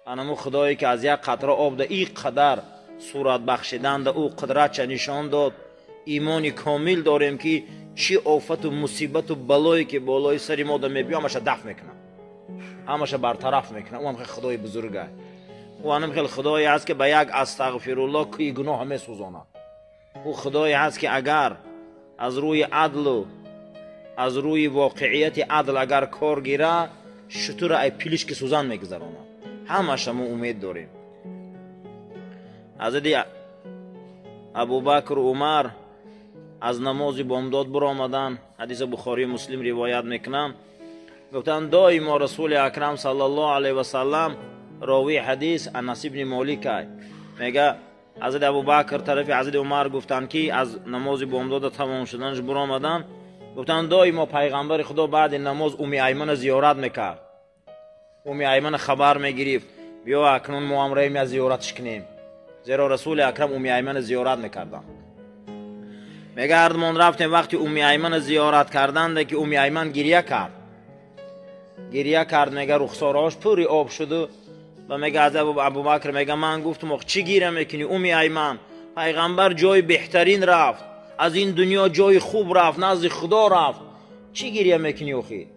Анамо худое ки аз як қатра об да ин қадар сурат бахшидан да ӯ қудратша нишон дод. Имони комил дорем ки чӣ офату мусибату балое ки болои сари мо да мебиё, ҳамаша дафт мекунад, ҳамаша бартараф мекунад. Ӯ ҳам хел худои бузургай, ӯ ҳам хел худое аст ки ба як астағфируллоҳ кӯи гуноҳа месӯзонад. Ӯ худое аст ки агар аз рӯи адлу аз рӯи воқеияти адл агар кор гира, шутура ай пилишки сӯзан мегузаронад. Ҳамаша мо умед дорем. Ҳазрати Абубакру Умар аз намози бомдод биромаданд. Ҳадиса Бухорию Муслим ривоят мекунанд. Гуфтанд: доимо Расули Акрам саллаллоҳу алайҳи васаллам, ровии ҳадис Анас ибни Моликай мега, ҳазрати Абубакр тарафи ҳазрати Умар гуфтанд ки аз намози бомдода тамом шуданаш биромаданд. Гуфтанд: доимо пайғамбари Худо баъди намоз Уми Аймана зиёрат мекард, Уми Аймана хабар мегирифт. Биё, акнун мо ҳам раем, зиёратш кунем, зеро Расули Акрам Уми Аймана зиёрат мекарданд. Мега, ҳардумон рафтем. Вақти Уми Аймана зиёрат карданда ки Уми Айман гирья кард, гирья кард. Мега, рухсораҳош пури об шуду ва мега, аз Абубакр мега, ман гуфтам: ох, чӣ гиря мекунӣ, Уми Айман? Пайғамбар ҷои беҳтарин рафт, аз ин дунё ҷои хуб рафт, назди Худо рафт, чӣ гирья мекунӣ охи?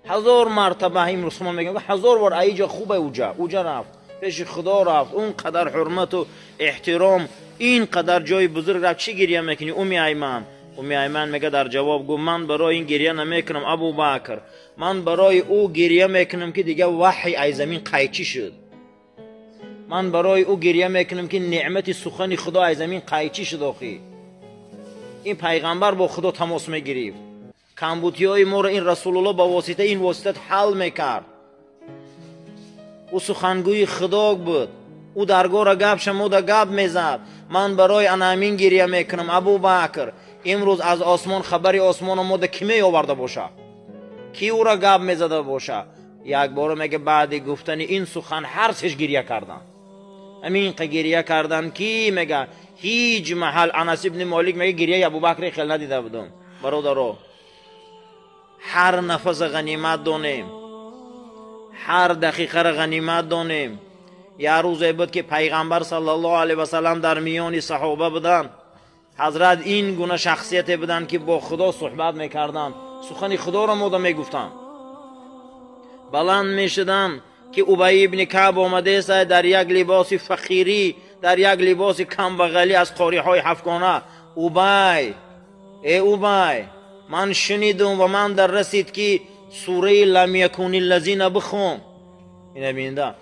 Ҳазор мартаба имрӯз мо мегӯем, ҳазор бор аиҷа хубе, уҷа рафт, пеши Худо рафт, он қадар ҳурмату эҳтиром, ин қадар ҷои бузург рафт, чӣ гирья мекунӣ, Уми Айман? Уми Айман мега, дар ҷавоб гуфт: ман барои ин гирья намекунам, Абубакр, ман барои ӯ гирья мекунам ки дига ваҳй ай замин қайчӣ шуд. Ман барои ӯ гирья мекунам ки неъмати сухани Худо ай замин қайчӣ шуд. Охи, ин пайғамбар бо Худо тамос мегирифт, камбудиҳои моро ин Расулулло ба воситаи ин восита ҳал мекард. Ӯ сухангӯи Худо буд, ӯ даргоҳра гап шамода гап мезад. Ман барои ана ҳамин гирья мекунам, Абубакр. Имрӯз аз осмон хабари осмоно мода кӣ меоварда боша, кӣ ӯра гап мезада боша? Якбора мега, баъди гуфтани ин сухан ҳар сеш гирья карданд, ҳамин қа гирья карданд ки мега, ҳеҷ маҳал, Анас ибни Молик мега, гирьяи Абубакре хел надида будум. Бародаро, ҳар нафаса ғанимат донем, ҳар дақиқаро ғанимат донем. Як рӯзе буд ки пайғамбар саллаллоҳу алайҳи васаллам дар миёни саҳоба буданд. Ҳазрат ин гуна шахсияте буданд ки бо Худо суҳбат мекарданд, сухани Худоро мода мегуфтанд. Баланд мешуданд ки Убай ибни Каъб омадеста дар як либоси фақирӣ, дар як либоси камбағалӣ аз қориҳои ҳафтгона. Убай, э Убай, ман шунидум ва ман дар расид ки сураи лам якуни лазина бихон. Ина бинда,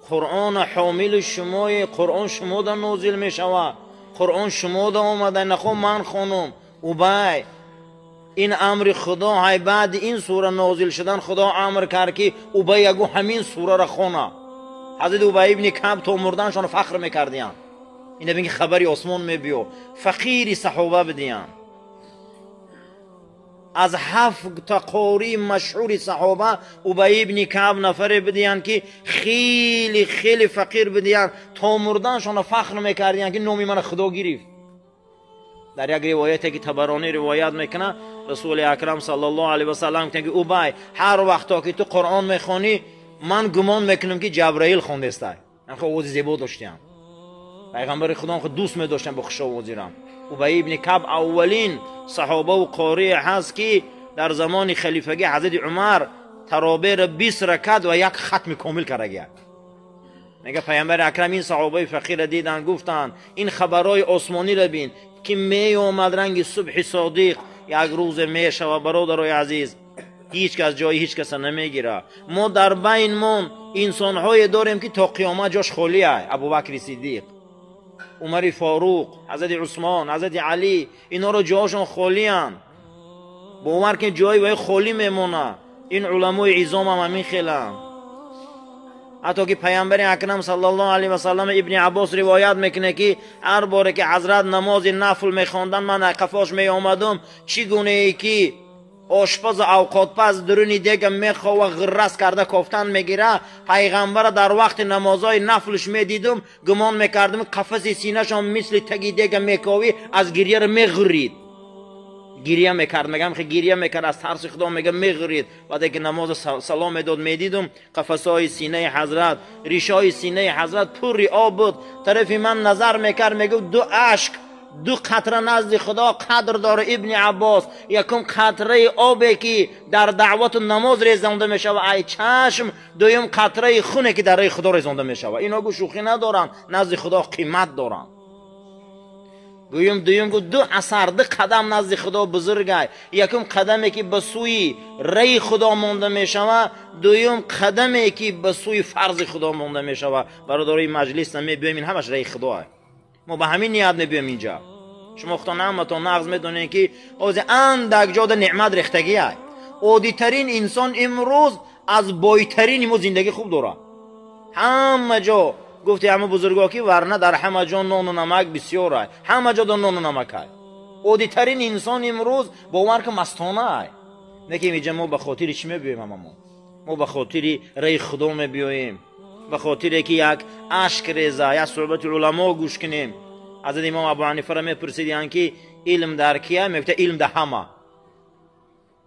Қуръона ҳомили шумое, Қуръон шумода нозил мешавад, Қуръон шумода омада, нахо ман хонум. Убай, ин амри Худо ҳай. Баъди ин сура нозил шудан Худо амр кард ки Убай ягу ҳамин сураро хона. Ҳазрати Убай ибни Каб то мурданшон фахр мекардиянд. Ина бин ки хабари осмон мебиё, фақири саҳоба бидиянд. Аз ҳафта қории машҳури саҳоба Убай ибни Каъб нафаре бидиянд ки хеле хеле фақир бидиянд, то мурданшона фахр мекардиянд ки номи мана Худо гирифт. Дар як ривояте ки Табаронӣ ривоят мекунад, Расули Акрам саллаллоҳу алайҳи васаллам гуфтанд ки: Убай, ҳар вақто ки ту Қуръон мехонӣ, ман гумон мекунам ки Ҷабраил хондестай. Овози зебо доштиям, пайғамбари Худо худ дӯст медоштам бо хушовозирам. Убай ибни Каб аввалин саҳобаву қорие ҳаст ки дар замони халифагӣ ҳазрати Умар тароберо 20 ракат ва як хатми комил кардагия. Мега, пайғамбари Акрам ин саҳобаи фақирра диданд, гуфтанд: ин хабарҳои осмониро бин ки меомад ранги субҳи содиқ. Як рӯзе мешава, бародарои азиз, ҳеҷ кас ҷои ҳеҷ каса намегирад. Мо дар байнмон инсонҳое дорем ки то қиёмат ҷош холия: Абубакри Сиддиқ, Умари Форуқ, ҳазрати Усмон, ҳазрати Алӣ. Инҳоро ҷоҳошон холиянд, бовар ки ҷои вай холӣ мемонад. Ин уламои изомам ҳамин хеланд. Ҳатто ки пайғамбари Акрам саллаллоҳу алайҳи васаллам, Ибни Аббос ривоят мекунад ки ҳар боре ки ҳазрат намози нафл мехонданд, ман қафош меомадум, чӣ гунае ки ошпазу авқотпаз дуруни дега мехова, ғиррас карда кофтан мегира, пайғамбара дар вақти намозҳои нафлш медидум, гумон мекардам қафаси синашон мисли таги дега мековӣ, аз гирьяро меғирид. гирья мекард, мегам хе гирья мекард аз тарси Худо, мегам меғирид. Вақте ки намоз салом медод, медидум қафасҳои синаи ҳазрат, ришои синаи ҳазрат пурри об буд. Тарафи ман назар мекард, мегуфт ду ашк, ду қатра назди Худо қадр дора Ибни Аббос. Якум қатраи обе ки дар даъвату намоз резонда мешава ай чашм, дуюм қатраи хуне ки дар роҳи Худо резонда мешава. Ино гу шӯхӣ надоранд, назди Худо қимат доранд. Гӯюм дуюм гу ду асар, ду қадам назди Худо бузургай. Якум қадаме ки ба сӯи раи Худо монда мешава, дуюм қадаме ки ба сӯи фарзи Худо монда мешава. Бародарои маҷлис намебиёем, ин ҳамаш раи Худоа. Мо ба ҳамин ният мебиёем инҷа. Шумо худо ҳаматон нағз медонед ки ҳозир андак ҷода неъмат рехтагиай. Оддитарин инсон имрӯз аз бойтарини мо зиндагӣ хуб дорад. Ҳама ҷо гуфти ҳама бузургҳо ки варна дар ҳама ҷо нону намак бисёрай, ҳама ҷо нону намакай. Оддитарин инсон имрӯз бовар ки мастонай. Лекин инҷа мо ба хотири чӣ мебиёем? Ҳамамон мо ба хотири раи Худо мебиёем, ба хотире ки як ашк реза, як суҳбати уламо гӯш кунем. Ҳазрат имом Абу Ҳанифаро мепурсидиянд ки илм дар кия? Мегуфта илм дар ҳама.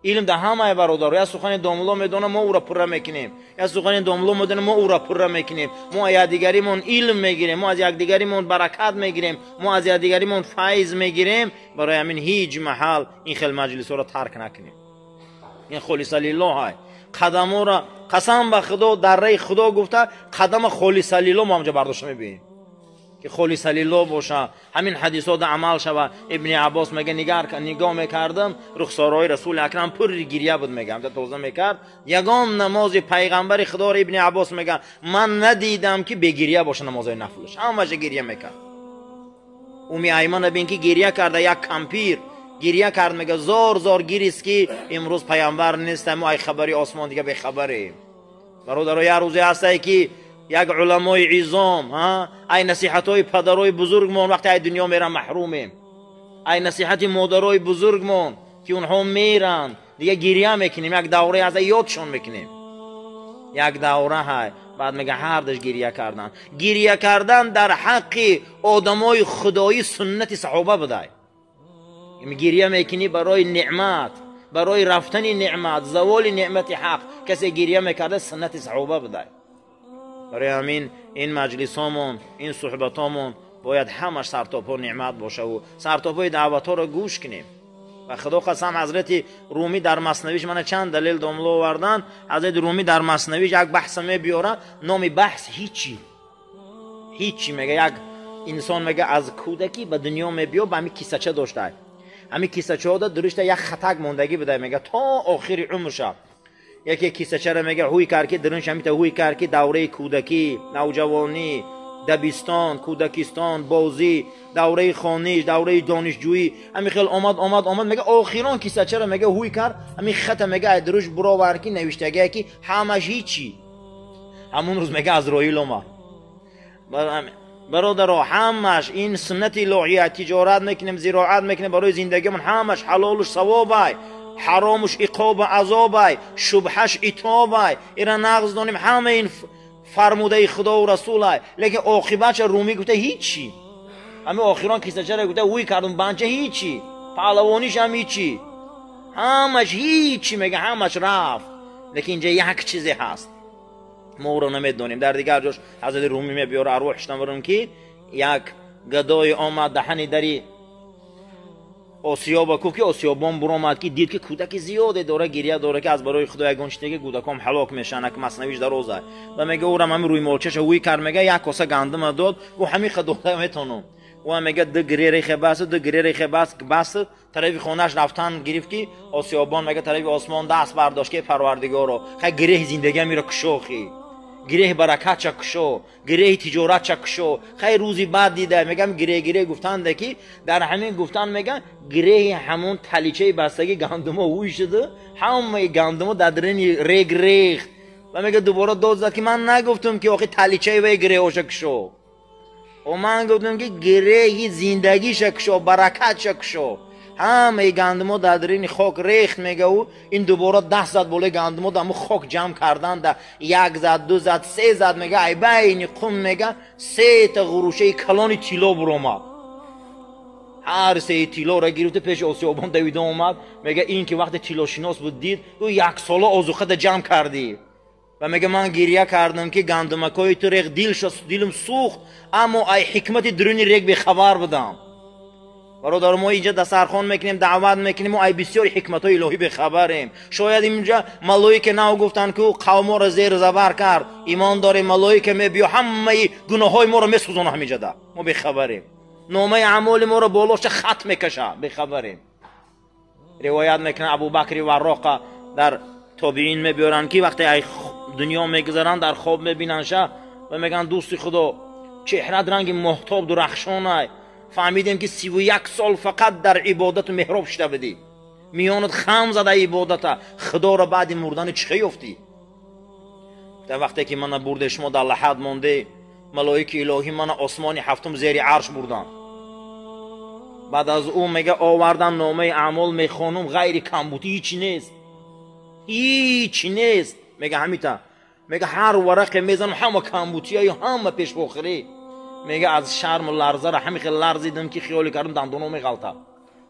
Илм дар ҳамае, бародаро. Як сухани домло медонам, мо ӯро пурра мекунем. Як сухани домло медонам, мо ӯро пурра мекунем. Мо аз якдигаримон илм мегирем, мо аз якдигаримон баракат мегирем, мо аз якдигаримон файз мегирем. Барои ҳамин ҳеҷ маҳал ин хел маҷлисҳоро тарк накунем. Ин холиса лиллоҳ. Қадаморо қасам ба Худо дар раи Худо гуфта қадама холиса лиллоҳ мо ҳамҷа бардошта мебиёем ки холиса лиллоҳ боша, ҳамин ҳадисҳо да амал шава. Ибни Аббос мега нигоҳ мекардам, рухсораҳои Расули Акрам пурри гирья буд, мега ҳамҷа тоза мекард. Ягон намози пайғамбари Худоро Ибни Аббос мега ман надидам ки бегирья боша намозҳои нафлаш, ҳамаша гирья мекард. Уми Аймана бин ки гирья карда, як кампир гирья кард, мега зор зор гирист ки имрӯз пайғамбар нестам, мо ай хабари осмон дига бехабарем. Бародаро, як рӯзе ҳастае ки як уламои изом, ай насиҳатҳои падарои бузургмон вақте ай дунё меран маҳрумем, ай насиҳати модарои бузургмон ки онҳо меранд дига гирья мекунем, як даврае аз ёдшон мекунем, як давра ҳай. Баъд мега ҳардаш гирья кардан. Гирья кардан дар ҳаққи одамои худоӣ суннати саҳоба будай. Гирья мекунӣ барои неъмат, барои рафтани неъмат, заволи неъмати ҳақ. Касе гирья мекарда суннати саҳоба будай. Барои ҳамин ин маҷлисҳомон, ин суҳбатҳомон бояд ҳамаш сартопҳо неъмат бошаву сартопҳои даъватҳоро гӯш кунем. Ва Худо қасам, ҳазрати Румӣ дар маснавиш мана чанд далел домло овардан. Ҳазрати Румӣ дар маснавиш як баҳса мебиёрад, номи баҳс ҳичи ҳичи. Мега як инсон мега аз кӯдакӣ ба дунё мебиё, ба ҳамин кисача доштай, ҳамин кисачаҳода дуришта як хатак мондагӣ будай. Мега то охири умрша яке кисачаро мега ҳуй кард ки дурунш ҳамита ҳуй кард ки давраи кӯдакӣ, навҷавонӣ, дабистон, кӯдакистон, бозӣ, давраи хониш, давраи донишҷӯӣ, ҳамин хел омад омад омад. Мега охирон кисачаро мега ҳуй кард, ҳамин хата мега ай дуруш буровард ки навиштагие ки ҳамаш ҳичи. Ҳамун рӯз мега Азроил омад. Бародаро, ҳамаш ин суннати илоҳия. Тиҷорат мекунем, зироат мекунем барои зиндагимон, ҳамаш ҳалолуш савобай, ҳаромуш иқобу азобай, шубҳаш итобай. Ира нағз донем, ҳама ин фармудаи Худову Расулай. Лекин оқибатша Румӣ гуфта ҳичи. Ҳамин охирон кисачара гуфта ҳуй кардум банча ҳичи, паҳлавонишам ҳичи, ҳамаш ҳичи. Мега ҳамаш рафт. Лекин инҷа як чизе ҳаст, мо ӯро намедонем. Дар дигар ҷош ҳазрати Румӣ мебиёра, арвоҳ шунаварам ки як гадое омад даҳани дари осиёба гуфт ки осиёбон буромад ки дид ки кӯдаки зиёде дора, гирья дора ки аз барои Худо ягон чизе кӯдаком ҳалок мешаванд, ак маснавиш дароза. Ва мега ӯрам ҳамин рӯймолчаша ҳуй кард, мега як коса гандума дод, гуфт ҳамин қа дода метонам. Ӯ мега ду гире рехе бас, ду гире рехе бас, бас тарафи хонааш рафтан гирифт ки осиёбон мега тарафи осмон даст бардошт ки Парвардигоро, хай гиреҳи зиндагиамиро кушохӣ, гиреҳи баракатша кушо, гиреҳи тиҷоратша кушо. Хай рӯзи баъд дида мегам гиреҳ гиреҳ гуфтанда ки дар ҳамин гуфтан мега гиреҳи ҳамон таличаи бастаги гандумо ҳуй шуду ҳамаи гандумо дар дарини рег рехт. Ва мега дубора дод зад ки ман нагуфтам ки охи таличаи вай гиреҳоша кушо, ман гуфтам ки гиреҳи зиндагиша кушо, баракатша кушо. Ҳамаи гандумо дар дарини хок рехт. Мега ӯ ин дубора даст зад болои гандумо, даму хок ҷамъ кардан да як зад, ду зад, се зад, мега ай байни қум мега сета ғурушаи калони тилло буромад. Ҳар сеи тиллоро гирифта пеши осиёбон давида омад. Мега ин ки вақте тиллошинос буд дид, ӯ як сола озуқада ҷамъ кардӣ. Ва мега ман гиря кардам ки гандумакҳои ту рех, дилам сӯхт, аммо ай ҳикмати дуруни рег бехабар будам. Бародар, мо инҷа дастархон мекунем, даъват мекунем, мо ай бисёри ҳикматҳои илоҳӣ бехабарем. Шояд инҷа малоика нав гуфтанд ки ӯ қавморо зеру забар кард. Имон дорем, малоика мебиё ҳамаи гуноҳҳои моро месӯзона ҳаминҷада. Мо бехабарем. Номаи аъмоли моро болоша хат мекаша, бехабарем. Ривоят мекунад Абубакри Варроқа дар тобиин мебиёранд ки вақте ай дунё мегузаранд, дар хоб мебинандша ва мегӯянд: дӯсти Худо, чеҳрат ранги моҳтоб дурахшонай. Фаҳмидем ки 31 сол фақат дар ибодату меҳроб шида будӣ, миёнат хам зада ибодата. Худоро баъди мурдани чӣ хел ёфтӣ? Дар вақте ки мана бурде, шумо дар лаҳад монде, малоики илоҳӣ мана осмони ҳафтум зери арш бурданд. Баъд аз ӯ мега овардан номаи аъмол, мехонум, ғайри камбутӣ ҳичи нест, ҳичи нест. Мега ҳамита, мега ҳар варақе мезанам, ҳама камбутияю ҳама пешбохирӣ. Мега аз шарму ларзара ҳами хел ларзидам ки хиёле кардам дандоно меғалтад.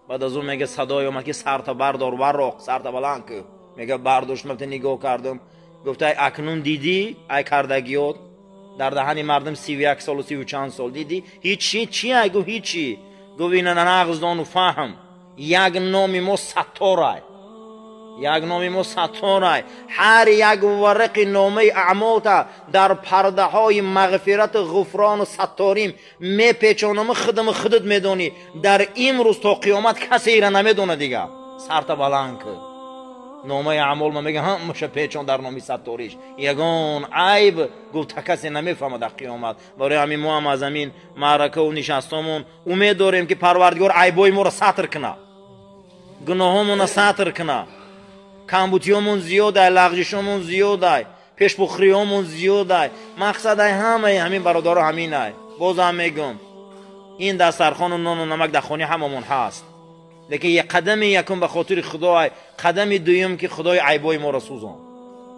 Баъд аз ӯ мега садое омад ки сарта бардор, Варроқ, сарта баланд кӯ. Мега бардоштам, нигоҳ кардам, гуфта: ай акнун дидӣ ай кардагиёт дар даҳани мардум 31 солу сиву чанд сол дидӣ? Ҳичи чи ай? Гуфт: ҳичи. Гуфт: ина нағз дону фаҳм, як номи мо Сатторай, як номи мо Сатторай. Ҳар як варақи номаи аъмолта дар пардаҳои мағфирату ғуфрону сатторим мепечонаму худаму худат медонӣ. Дар имрӯз то қиёмат касе ира намедонад. Дига сарта баланд кӯ. Номаи аъмол ма мега ҳамаша печон дар номи Сатториш, ягон айб гуфта касе намефаҳмад дар қиёмат. Барои ҳамин мо ҳам аз ҳамин маъракаву нишастомон умед дорем ки Парвардигор айбои моро сатр кунад, гуноҳомонро сатр кунад. Камбутиёмон зиёдай, лағжишомон зиёдай, пешбухриёмон зиёдай. Мақсадай ҳамаи ҳамин, бародаро, ҳаминай. Бозам мегӯм, ин дастархону нону намак дар хони ҳамамон ҳаст, лекин як қадами якум ба хотири Худой, қадами дуюм ки Худои айбои моро сӯзон,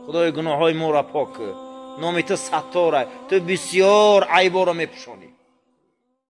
Худои гуноҳҳои моро пок кӯ. Номи ту Сатторай, ту бисёр айборо мепӯшонӣ.